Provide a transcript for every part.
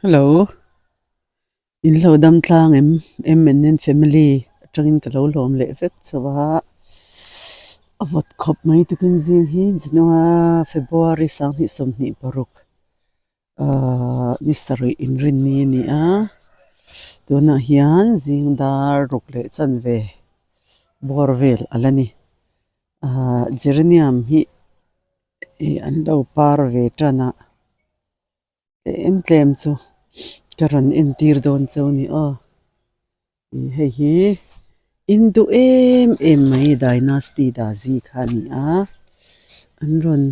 Hello in lo dam tlang em M and N family atangin ka lo lawm leh vek chauh a a vawt khawp mai tukin zing hi January February 2026 ahh ni sarih inrinni a ni a tunah hian zing dar ruk leh chanve bawr vel a la ni ahh geranium hi ih an lo par ve tan a. Tlem tlem chu ka rawn entir dawn chu a ni aw ih hei hi in duh em em mai dynasty dazi kha a ni a an rawn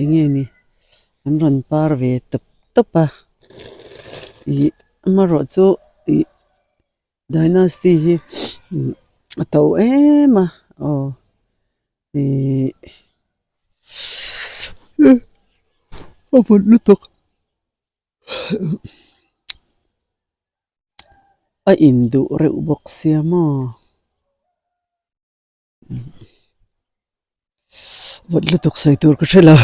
eng nge ni an rawn par ve tawp tawp a ih amaherawh chu ih dynasty hi a to em a aw. Ihh a vawt lutuk a induh reuh bawk sia maw vawt lutuk sawi tur ka hre lo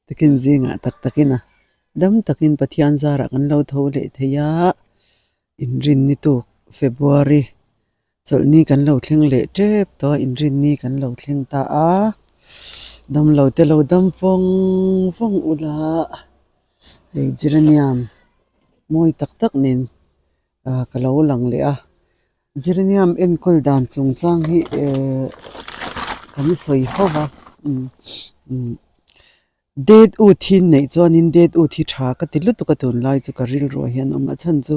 takin zingah tak takin a dam takin Pathian zarah kan lo tho leh thei a inrinni tuk February. Chawlhni kan lo thleng leh tep tawh a, inrinni kan lo thleng ta a, damlo te lo dam vawng vawng ula hei geranium mawi tak tak nen ah ka lo lang leh a, geranium enkawl dan chungchang hi ehh kan sawi fo va umm umm. Det ut hi neih chuanin det ut hi tha ka ti lutuk a tunlai chu ka rilruah hian awm a chhan chu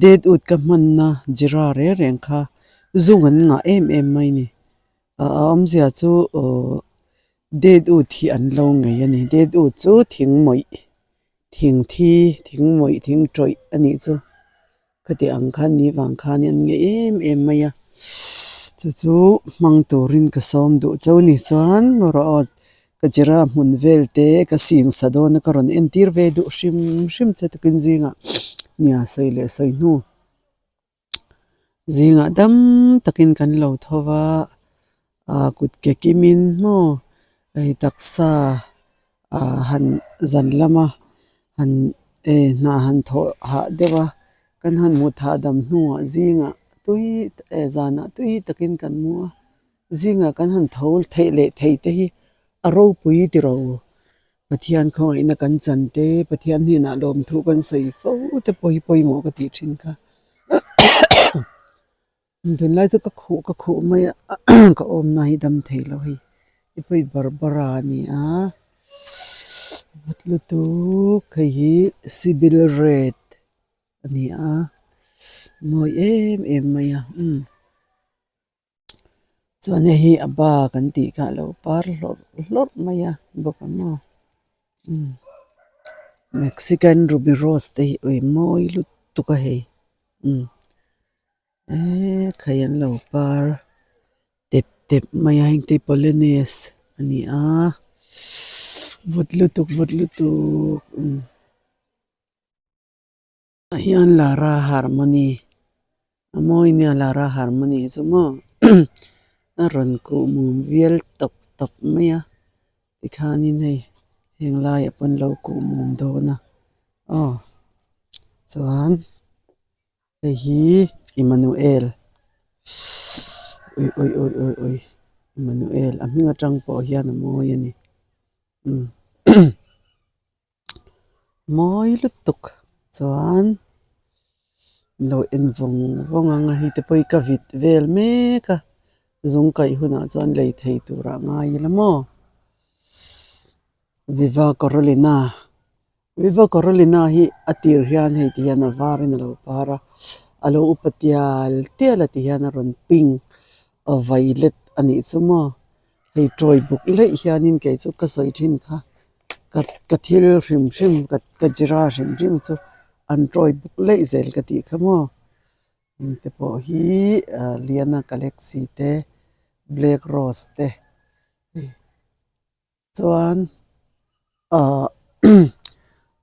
det ut ka hmanna jira reng reng kha zung an ngah em em mai a ni a awmzia chu aww det ut hi an lo ngei a ni det ut chu thing mawih thing thi thing mawih thing tawih a nih chu. Khati ang khan ni vang khan an ngeih em em mai a, chu chu hmang turin ka sawm duh chauh ni chuan rawh aw ka jira hmun vel te ka sing sa dawn a ka rawn entir ve duh hrim hrim che tukin zingah nia sawi leh sawi hnu zingah dam takin kan lo tho va ah kut ke kimin maw hei taksa ah han zan lama han eh hna han thawh hah deuh a kan han hmu thah dam hnuah zingah tui eh zanah tui takin kan mu a zingah kan han tho theih leh theih te hi a ropui tiro Pathian khawngaihna kan chan te Pathian hnenah lawmthu kan sawi fo te pawh hi pawimawh ka tih thin kha. Tunlai chu ka khuh ka khuh mai a ka awmna hi dam thei lo hei i pawi Barbara a ni a vawt lutuk hei hi civil red a ni a mawi em em mai a umm chuan hei hi a ba kan tih kha a lo par hlawrh hlawrh mai a bawk ang maw umm mexican ruby rose te hi ui mawi lutuk a hei umm. Eee khai an lo par tep tep mai a heng te hi polonies a ni a vawt lutuk vawt lutuk umm ah hian lara harmony a mawi nia lara harmony chu maw a rawn kuh mum vial tawp tawp mai a tikhanin hei heng laiah pawh an lo kuh mum dawn a aw chuan. Hei hi Emmanuel ui ui ui ui ui Emmanuel a hming atang pawh hian a mawi a ni umm mawi lutuk chuan lo en vawng vawng ang a hei te pawh hi ka vit vel mek a zung kaih hunah chuan lei thei turah ngai ila maw Viva Carolina. Viva Carolina hi a tir hian hei ti hian a var in a lo par a a lo upa tial tial a ti hian a rawn pink a violet a nih chu maw hei tawi buk laih hianin kei chu ka sawi thin kha ka ka thil hrim hrim ka ka jira hrim hrim chu an tawi buk laih zel ka tih kha maw engte pawh hi ah Liana galaxy te black rose te hei. Chuan ah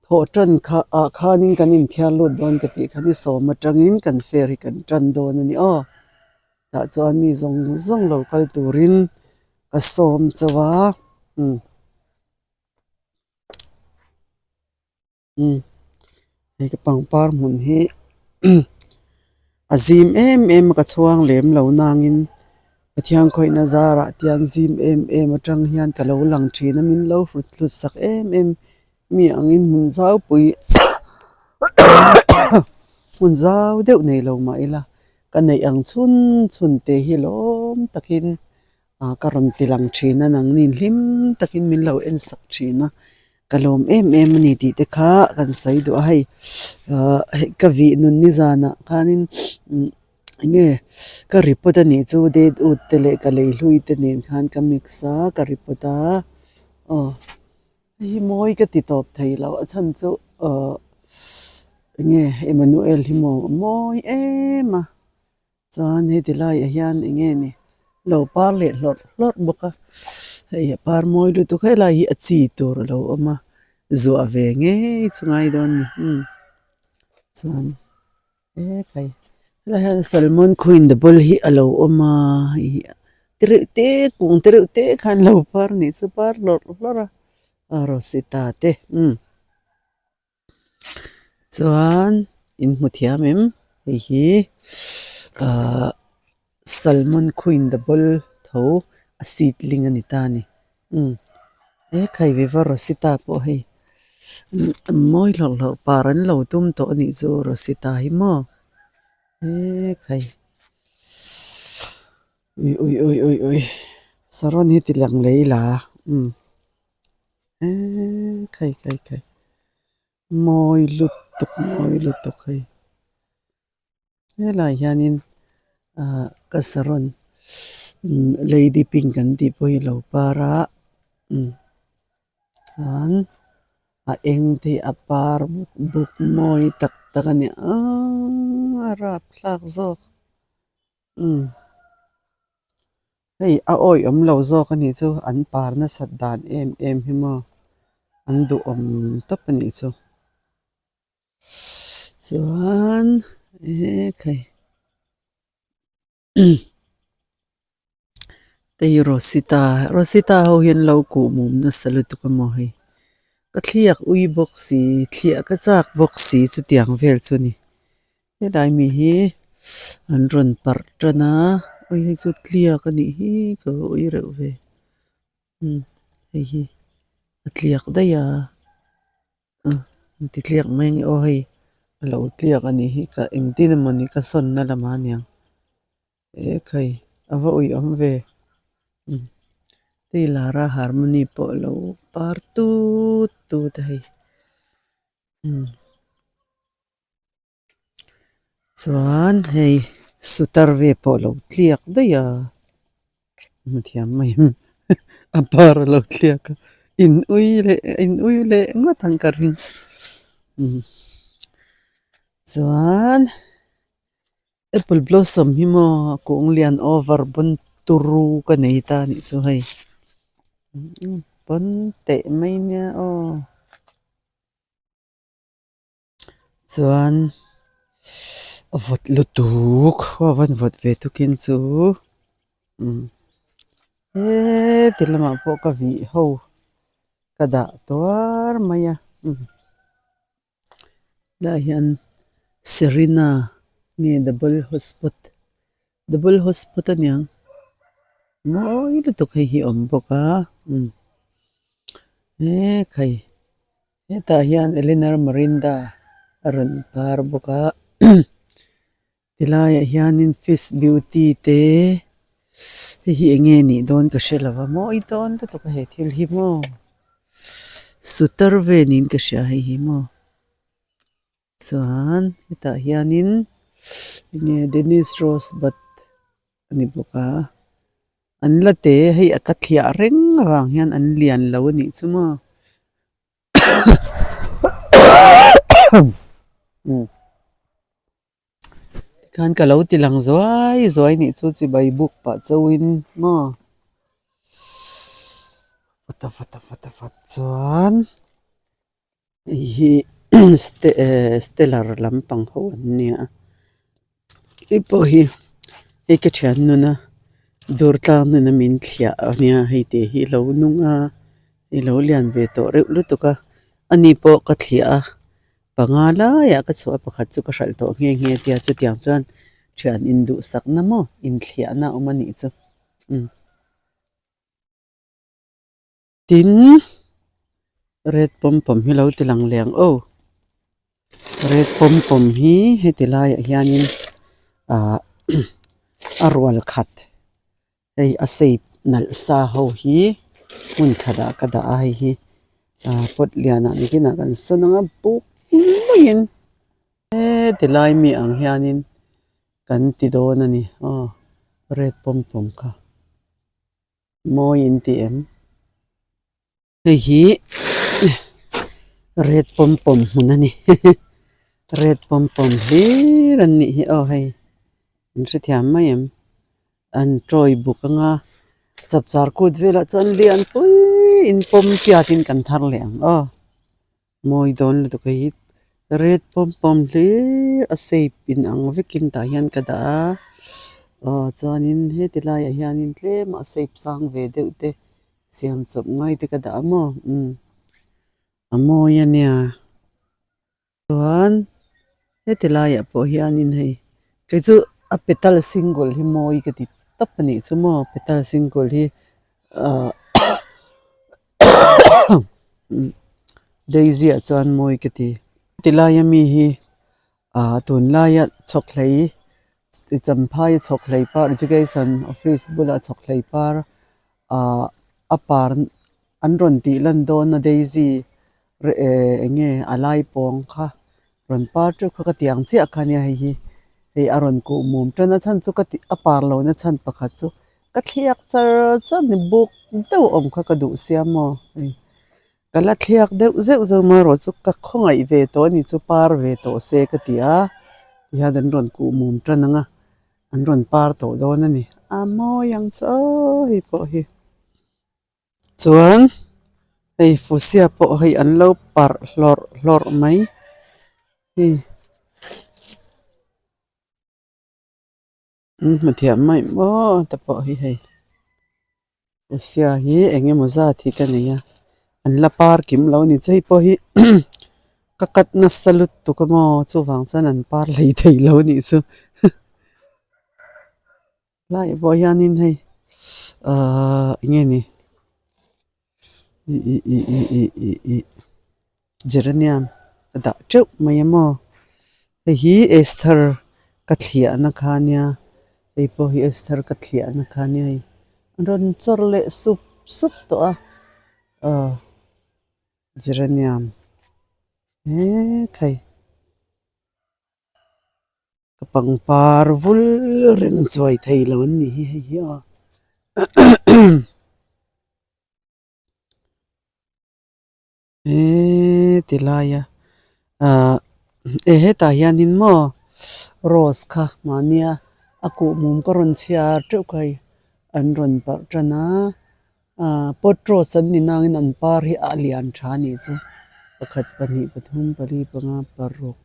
thawh tan kha ah khanin kan inthiar lut dawn ka tih kha ni sawm atangin kan fair hi kan tan dawn a ni aw tah chuan mi zawng zawng lo kal turin ka sawm chauh a umm. Umm hei ka pangpar hmun hi a zim em em a ka chhuang lem lo nangin Pathian khawihna zarah te hian zim em em atang hian ka lo lang thin a min lo hrut hlut sak em em mi angin hmun zau pui hmun zau deuh nei lo mah ila ka neih ang chhun chhun te hi lawm takin ah ka rawn ti lang thin a nangni hlim takin min lo en sak thin a ka lawm em em a ni tih te kha kan sawi duh a hei ahh hei ka vih nun ni zanah khanin umm eng nge ka report a nih chu date ut te leh ka lei hlui te nen khan ka mix a ka report a aw hei hi mawi ka ti tawp thei lo a chhan chu ahh eng nge Emmanuel hi maw a mawi em a. Chuan heti laiah hian eng nge ni lo par leh hlawrh hlawrh bawk a hei a par mawi lutuk helai hi a chi tur a lo awm a zuah ve ngei chu ngai dawn a ni umm chuan hekhai helai hian salmon queen double hi a lo awm a hei hi te reuh te kung te reuh te khan lo par anih chu par hlawrh hlawrh a a rosita te umm. Chuan in hmu thiam em hei hi ahh salmon queen double tho a seedling a ni ta a ni umm ekhai viva rosita pawh hei mawi hlawrh hlawrh par an lo tum tawh a nih chu rosita hi maw ekhai ui ui ui ui ui saron hi ti lang lei la umm. Eee khai khai khai mawi lutuk mawi lutuk hei helaiah hianin ah ka saron lady pink an tih pawh hi a lo par a umm chuan a eng te hi a par buk mawi tak tak a ni aaa a rapthlak zawk umm. Hei a awih awm lo zawk a nih chu an par nasat dan em em hi maw an duhawm tawp a nih chu chuan ekhai hei rosita rosita ho hi an lo kuh mum nasa lutuk a maw hei ka thliak ui bawk si thliah ka chak bawk si chutiang vel chu a ni. Helai mi hi an rawn parh tan a ui hei chu tliak a nih hi ka va ui reuh ve umm hei hi a tliak daih a ah an ti tliak mai ang aw hei a lo tliak a nih hi ka engtin emawni ka sawn na lamah aniang ekhai a va ui awm ve umm hei lara harmony pawh a lo par tut tut a hei umm. Chuan hei sutar ve pawh a lo tliak daih a hmu thiam mai em a par a lo tliak a in ui leh in ui leh ngawt ang ka ring umm chuan apple blossom hi maw a kung lian over pawn turu ka nei ta a nih chu hei pawn teh mai nia aw. Chuan a vawt lutuk a van vawt ve tukin chu umm heti lamah pawh ka vih ho ka dah tuar mai a umm helaiah hian Serena nge double hotspot double hotspot aniang mawi lutuk hei hi a awm bawk a umm hekhai. Hetah hian Eleanor Marinda a rawn par bawk a tilaiah hianin fish beauty te hei hi eng nge nih dawn ka hre lo va mawi dawn lutuk a he thil hi maw sutar vel niin ka hria hei hi maw chuan hetah hianin eng nge Dennis Rose bud a ni bawk a an la te hei a ka thliah reng avang hian an lian lo a nih chu maw tikhan ka lo ti lang zuai zuai nih chu chibai buk pah chauhin maw vata vata vata vat chuan. Hei hi stellar lampang ho an nia hei pawh hi hei ka thian nuna dur tlang nuna min thliah a nia hei te hi a lo nung a i lo lian ve tawh reuh lutuk a ani pawh ka thliah a. Panga laiah ka chhuah a pakhat chu ka hralh tawh nghe nghe tia chutiang chuan thian induhsakna maw inthliahna a awm a nih chu umm. Tin red pawm pawm hi lo ti lang leh ang aw red pawm pawm hi heti laiah hianin ah a rual khat hei a shape nalh sa ho hi hmun khatah ka dah a hei hi ah pot lianah nikinah kan sawn ang a buk maiin heti lai mi ang hianin kan ti dawn a ni aw red pawm pawm kha mawi in ti em. Hei hi red pawm pawm hmun a ni red pawm pawm hlir an nih hi aw hei an hrethiam mai em an tawi buk anga chapchar kut velah chuan lian pui in pawm piatin kan thar leh ang aw. Mawi dawn lutuk hei hi red pawm pawm hlir a shape in ang vekin tah hian ka dah a aw chuanin heti laiah hianin tlem a shape sang ve deuh te siam chawp ngai te ka dah a maw umm a mawi a nia chuan heti laiah pawh hianin hei kei chu a petal single hi mawi ka ti tawp a nih chu maw petal single hi ahh. Daisy ah chuan mawi ka ti tilaia mi hi ah tunlaia chhawkhlei champhaia chhawkhlei par education office bula chhawkhlei par ah a par an rawn tih lan dawn a daisy eng nge a lai pawng kha rawn par teuh kha ka ti ang chiah kha ania hei hi hei a rawn kuh mum tan a chhan chu ka tih a par lohna chhan pakhat chu ka thliak char char ni buk deuh awm kha ka duh sia maw hei ka la thliak deuh zeuh zeuh amaherawh chu ka khawngaih ve tawh a ni chu par ve tawh se ka ti a tihian an rawn kuh mum tan ang a an rawn par tawh dawn a ni a mawi ang chu aw hei pawh hi. Chuan hei fusia pawh hei an lo parh hlawrh hlawrh mai hei an hmu thiam mai maw te pawh hi hei fusia hi eng emaw zat hi ka nei a an la par kim lo a ni chu hei pawh hi ka cut nasa lutuk a maw chuvang chuan an par hlei thei lo a nih chu. Tlaiah pawh hianin hei ahh eng nge ni ih ih ih ih ih ih ih geranium a dah teuh mai a maw hei hi esther ka thliahna kha ania hei pawh hi esther ka thliahna kha ania hei a rawn chawr leh sup sup tawh a aw geranium hekhai. Ka pangpar vul reng chuai thei lo an nih hi hei hi aw eee ti laia ah e hetah hianin maw rose kha mahnia a kuhmum ka rawn chhiar teuh kha hei an rawn parh tan a ah pot rose an ni nangin an par hi a lian tha a nih chu pakhat pahnih pathum pali panga paruk.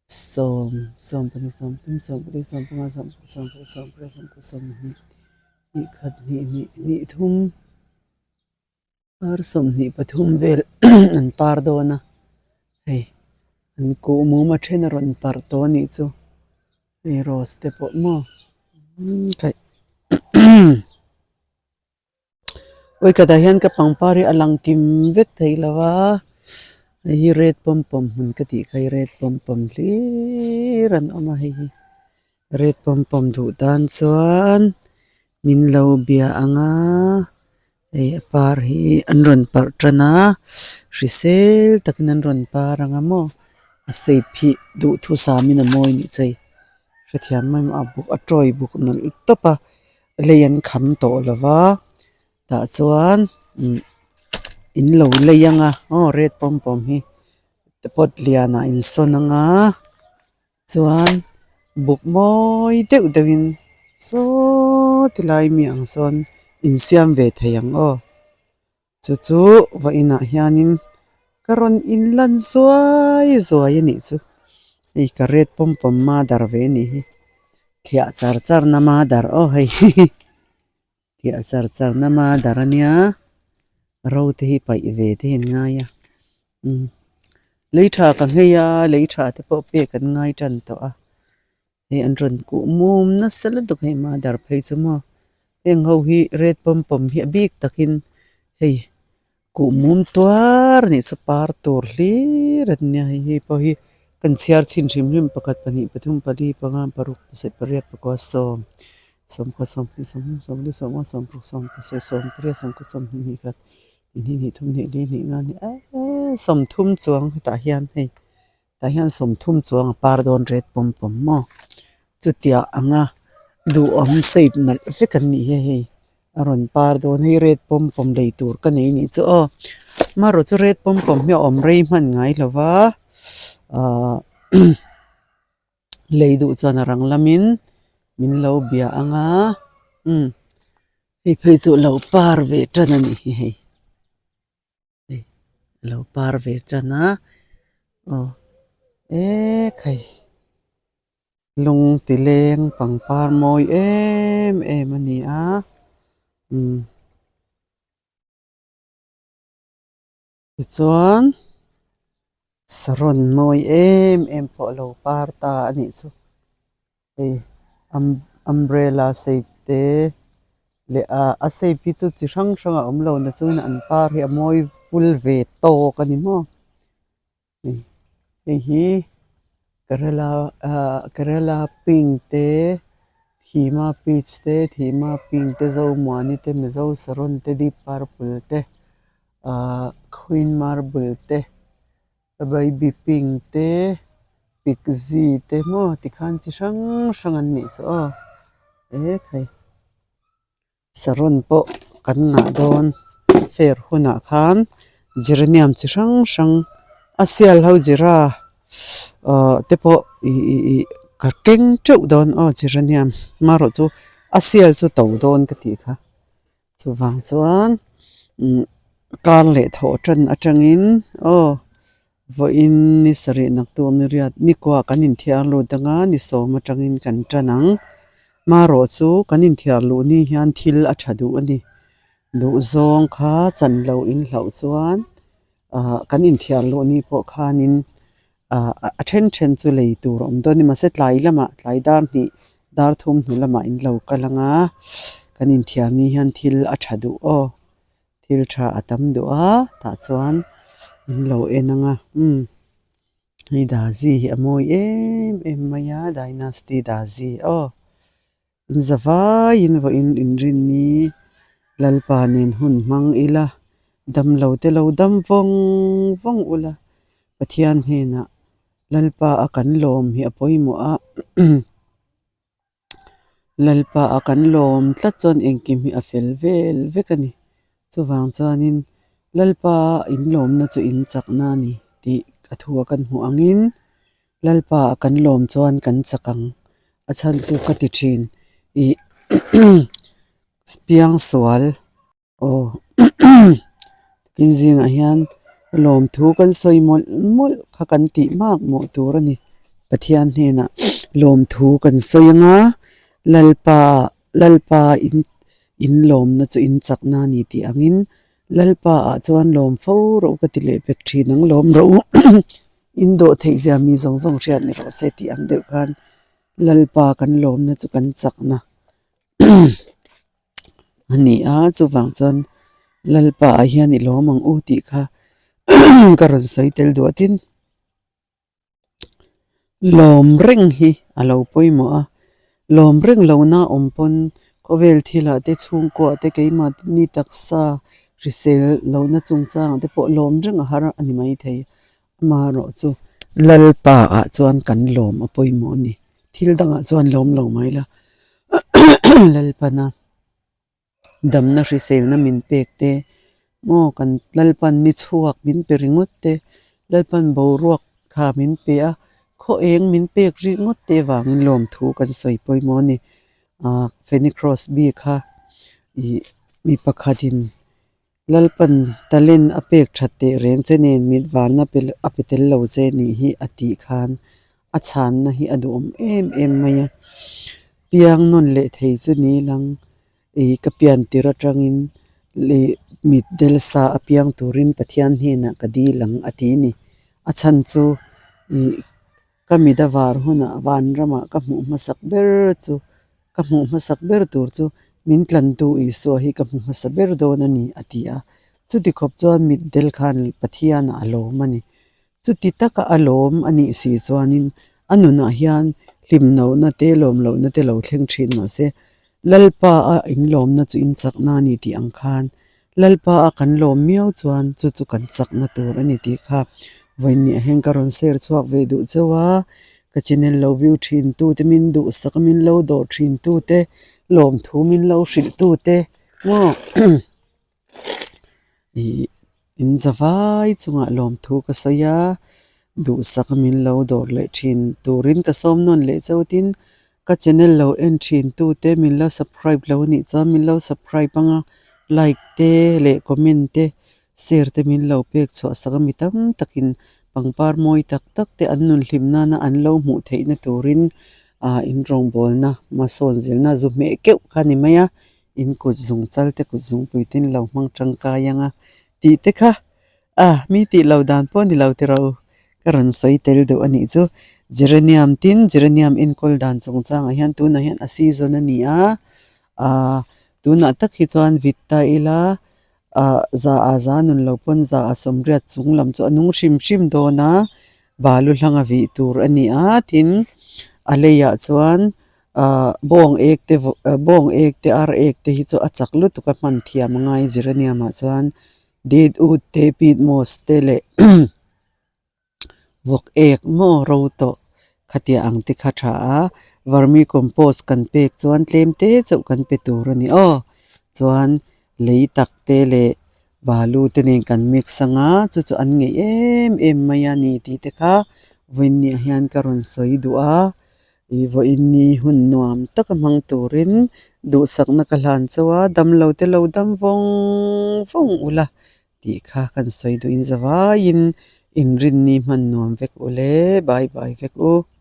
Sawm, sawmpahnih, sawmthum, sawmpali, sawmpanga, sawmpakhat, sawmpakhat, sawmpariat, sawmkua, sawmhnih, hnihkhat, hnihhnih, hnihthum, par sawmhnih pathum vel an par dawn a, hei an kuh mum a then a rawn parh tawh a nih chu, hei rose te pawh maw kaih. Vawikhatah hian ka pangpar hi a lang kim vek thei lo a, hei hi red pawm pawm hmun ka tih kha hi red pawm pawm hlir an awm a hei hi red pawm pawm duh tan chuan min lo bia ang a hei a par hi an rawn parh tan a hrisel takin an rawn par ang a maw a shape hi duhthusam in a mawi anih chu hei hrethiam mai a buk a tawi buk nalh tawp a. Lei an kham tawh lo va tah chuan umm in lo lei ang a aw red pawm pawm hi pot lianah in sawn ang a chuan buk mawi deuh deuhin saw ti lai mi ang sawn in siam ve thei ang aw. Chu chu vawiinah hianin ka rawn inlan zuai zuai a nih chu hei ka red pawm pawm mother ve a nih hi thliah char char na mother aw hei thliah char char na mother a nia ro te hi paih ve te hi an ngai a umm. Lei tha ka nghei a, lei tha te pawh pek an ngai tan tawh a. Hei an rawn kuh mum nasa lutuk hei mother phei chu maw heng ho hi red pawm pawm hi a bik takin hei kuh mum tuar a nih chu par tur hlir an nia hei hei pawh hi kan chhiar chhin hrim hrim pakhat pahnih pathum pali panga paruk pasarih pariat pakua sawm sawmkua sawmhnih sawmhum sawmli sawmnga sawmparuk sawmpasarih sawmpariat sawmkua sawmhnih hnihkhat hnih hnih thum hnih li hnih nga hnih eee sawmthum chuang hetah hian hei. Tah hian 30 chuang a par dawn ret pawm pawm maw chutia anga duhawm shape nalh vek an nih hi hei a rawn par dawn hei red pawm pawm lei tur ka nei anih chu aw amaherawh chu red pawm pawm hi a awm rei hman ngai lo va ahh lei duh chuan a rang lamin min lo bia ang a umm hei phei chu a lo par ve tan a nih hi hei. Hei a lo par ve tan a aw ekhai lung ti leng pangpar mawi em em a ni a umm tichuan saron mawi em em pawh a lo par ta a nih chu. Hei umbrella shape te leh ah a shape hi chu chi hrang hrang a awm lo na chuan an par hi a mawi ful ve tawk a ni maw hei hi kerala ah kerala pink te thima peach te thima pink te zomuani te mizo saron te deep purple te ah queen marble te. Baby pink te pixie te maw tikhan chi hrang hrang an nih chu aw ekhai saron pawh kan ngah dawn fair hunah khan geranium chi hrang hrang a sial ho zira ahh te pawh ih ih ih ka keng teuh dawn aw geranium amaherawh chu a sial chu to dawn ka tih kha. Chuvang chuan umm kar leh thawh tan atangin aw vawiin ni sarih naktuk ni riat ni kuah kan inthiar lut anga ni sawm atangin kan tan ang. Marawh chu kan inthiar luh ni hian thil a tha duh a ni. Duhzawng kha chan loh in hlauh chuan ah kan inthiar luh ni pawh khanin ah a then then chu lei tur a awm dawn a ni mahse tlai lamah tlai dar hnih dar thum hnu lamah in lo kal ang a kan inthiar ni hian thil a tha duh aw thil tha a tam duh a tah chuan in lo en ang a umm hei dazi hi a mawi em em mai a dynasty dazi aw. Za vaiin vawiin inrinni Lalpa nen hun hmang ila, damlo te lo dam vawng vawng ula, Pathian hnenah Lalpa a kan lawm hi a pawimawh a, Lalpa a kan lawm tlat chuan engkim hi a fel vel vek a ni. Chuvang chuanin Lalpa inlawmna chu in chakna a ni tih a thu a kan hmuh angin Lalpa a kan lawm chuan kan chak ang. A chhan chu ka ti thin ih piang sual aw tin zingah hian lawmthu kan sawi mawlh mawlh kha kan tih mak mawh tur a ni. Pathian hnenah lawmthu kan sawi anga Lalpa Lalpa in in lawmna chu in chakna a ni tih angin Lalpa ah chuan lawm fo rawh u ka ti leh pek thin ang lawm rawh u in dawh theih zia mi zawng zawng hriat ni rawh se tih ang deuh khan Lalpa kan lawmna chu kan chakna a ni a chuvang chuan Lalpa ah hian i lawm ang u tih kha ka rawn sawi tel duah tin. Lawm reng hi a lo pawimawh a, lawm reng lohna awm pawn khawvel thilah te chhungkuah te keimahni taksa hrisel lohna chungchangah te pawh lawm reng a har a ni maithei. Amaherawh chu Lalpa ah chuan kan lawm a pawimawh a ni. Thil dangah chuan lawm lo mai la Lalpana. Damna hriselna min pek te maw kan Lalpan ni chhuak min pe ringawt te Lalpan boruak tha min pe a khaw eng min pek ringawt te avangin lawmthu kan sawi pawimawh a ni ah Fanny Crosby kha ih mi pakhatin Lalpan talent a pek that teh reng che nen mit varna a pe tel lo che nih hi a tih khan a chhanna hi a duhawm em em mai a piang nawn leh thei chu ni lang ih ka pian tir atangin leh mit del sa a piang turin Pathian hnenah ka dil ang a ti a ni. A chhan chu ih ka mit a var hunah vanramah ka hmuh hmasak ber chu ka hmuh hmasak ber tur chu min tlantu Isua hi ka hmu hmasa ber dawn a ni a ti a. Chuti khawp chuan mitdel khan Pathianah a lawm a ni. Chuti taka a lawm a nih si chuanin a nunah hian hlimlohna te lawmlohna te lo thleng thin mahse Lalpa a inlawmna chu in chakna a ni tih ang khan Lalpa a kan lawm miau chuan chu chu kan chakna tur a ni tih kha vawiinniah hian ka rawn share chhuak ve duh chauh a, ka channel lo view thin tute min duhsak a min lo dawh thin tute lawmthu min lo hrilh tute maw ih in za vai chungah lawmthu ka sawi a, duhsak a min lo dawr leh thin turin ka sawm nawn leh chauh tin Ka channel lo en thin tu te min lo subscribe lo anih chuan min lo subscribe anga like te leh comment te share te min lo pek chhuah sak a mi tam takin pangpar mawi tak tak te an nun hlim nana an lo hmuh theih na turin ah in rawngbawlna hmasawn zilna zu hmeh keuh kha a ni mai a in kut zung chal te kut zungpui te in lo hmang tangkai anga tih te kha. A, mi tih lo dan pawh ni lo tiro, ka rawn sawi tel deuh a nih chu. Geranium tin geranium enkawl dan chungchangah hian tunah hian a season a ni a, ah tunah tak hi chuan vit ta ila ah za a za nun lo pawn za a sawmriat chung lam chu a nung hrim hrim dawn a, balu hlanga vih tur a ni a, tin a leiah chuan ah bawng ek te bawng ek te ar ek te hi chu a chak lutuk a hman thiam a ngai geranium ah chuan. Dead wood te peat moss te leh vawk ek maw ro tawh khatiang ang te kha tha a vermi compost kan pek chuan tlem te chauh kan pe tur a ni aw chuan lei tak te leh balu te nen kan mix anga chu chu an ngeih em em mai a ni tih te kha vawiinniah hian ka rawn sawi duh a. Ih vawiinni hun nuam taka hmang turin duhsakna ka hlan chauh a, damlo te lo dam vawng vawng ula tih kha kan sawi duhin zavaiin inrinni hman nuam vek ule bye bye vek u.